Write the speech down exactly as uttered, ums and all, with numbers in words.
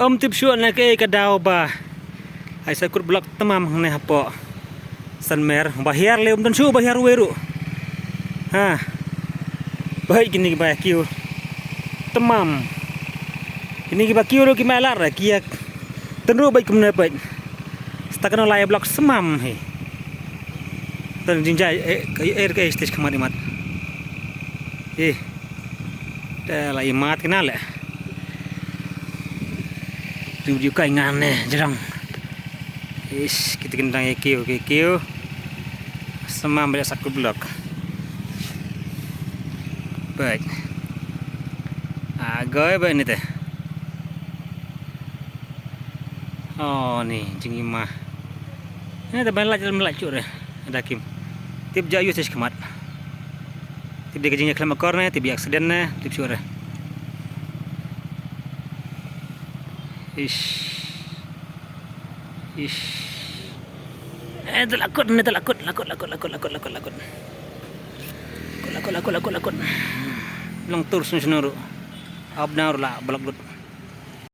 Ym tip shuh na kaei ka daw ba ai sa kut block tamam hangne hapoh Sanmer, ba hiar leh ym don shuh, ba hiar wei ruh. Ha. Ba hei kini ba kiew tamam. Kini ba kiew ruh ki ma lar ki ïa tynruh bad kumne bad. Sta kano lai block smam hi. Tan jingjai eh ka eh ka stage khmat imat. Eh. Te la imat kena le. Tu ju kai ngan ne jerang. Ish, kita kena dang kiew kiew. Smam bad sa kut block. Baik. Agoi baik ni te. Oh ni jingima. Ni te ban lach ban lach chuk re. Ada kim. Tip ja yu sis khmat. Tip dei ka jingïakhlem akor ne, tip ïa accident ne, tip shuh re. Ish. Ish. Eh, te la kut ne, te la kut, la kut, la kut, la kut, la kut, la kut, la kut. Kut, la kut, la kut, la kut, la kut. Long tur snu snu ru. Ab na ru la block lut.